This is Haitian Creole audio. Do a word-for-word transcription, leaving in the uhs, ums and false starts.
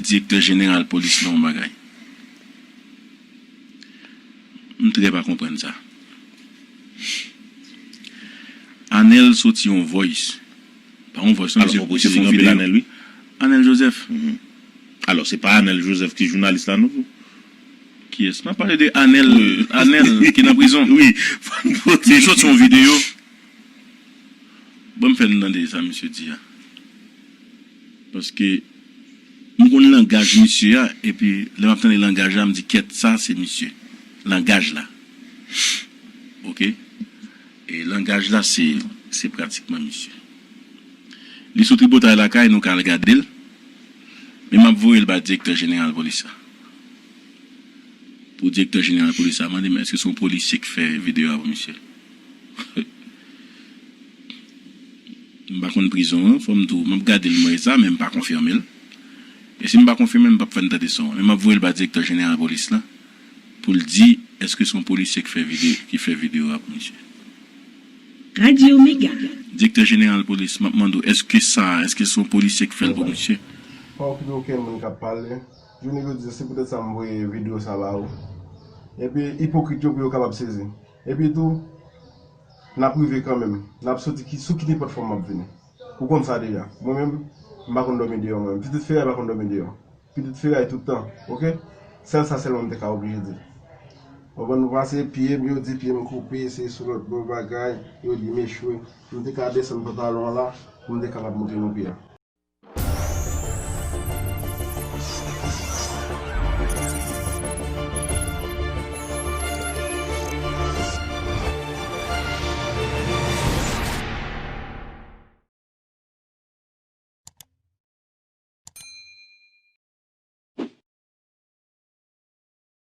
direktè jeneral polis la yon bagay. M trè pa konprann sa. Anèl soti yon voice. Pa yon voice non, misye, misye fè yon videyo. Anèl Joseph. Alò, se pa Anèl Joseph ki jounalis la non tou? Kiyès? M ap pale de Anèl, Anèl ki nan prizon. Li soti yon videyo. Bon, m fè n tande sa misye di a. Paske m konn langaj misye a, epi lè m ap tande langaj la, m di kèt, sa se misye. Langaj la. Oke? E langaj la, se, se pratikman misye. Li sou tripotay lakay, nou ka al gade l. Men m ap voye l ba direktè jeneral polis la. Pou direktè jeneral polis la mande m èske se yon polisye ki fè videyo a pou misye. M pa konn prizon an, fò m di w, m ap gade l m wè sa, men m pa konfime l. E si m pa konfime l, m p ap fè n tande son an. Men m ap voye l ba direktè jeneral polis la pou l di èske se yon polisye ki fè videyo, ki fè videyo a pou misye. Radio Mega. Direktè jeneral polis, m ap mande w, èske sa, èske se yon polisye ki fè l pou misye? Pa okipe okenn moun k ap pale. Jounen jodi a, se poutèt sa m voye videyo sa ba ou. Epi, ipokrit yo pou yo kapab sezi. Epi tou, n ap rive kanmenm. N ap soti ki, sou ki nenpòt fòm m ap vini. Ou konn sa deja. Mwen menm, m pa konn dòmi deyò mwen menm. Pitit Feray pa konn dòmi deyò. Pitit Feray tout tan, oke? Sèl sa sèlman m te ka oblije di. Konprann nou pase, pye m, yo di pye m koupe, se sou lòt bò bagay, yo di m echwe. M te ka desann pantalon an la, pou m te kapab montre nou pye a.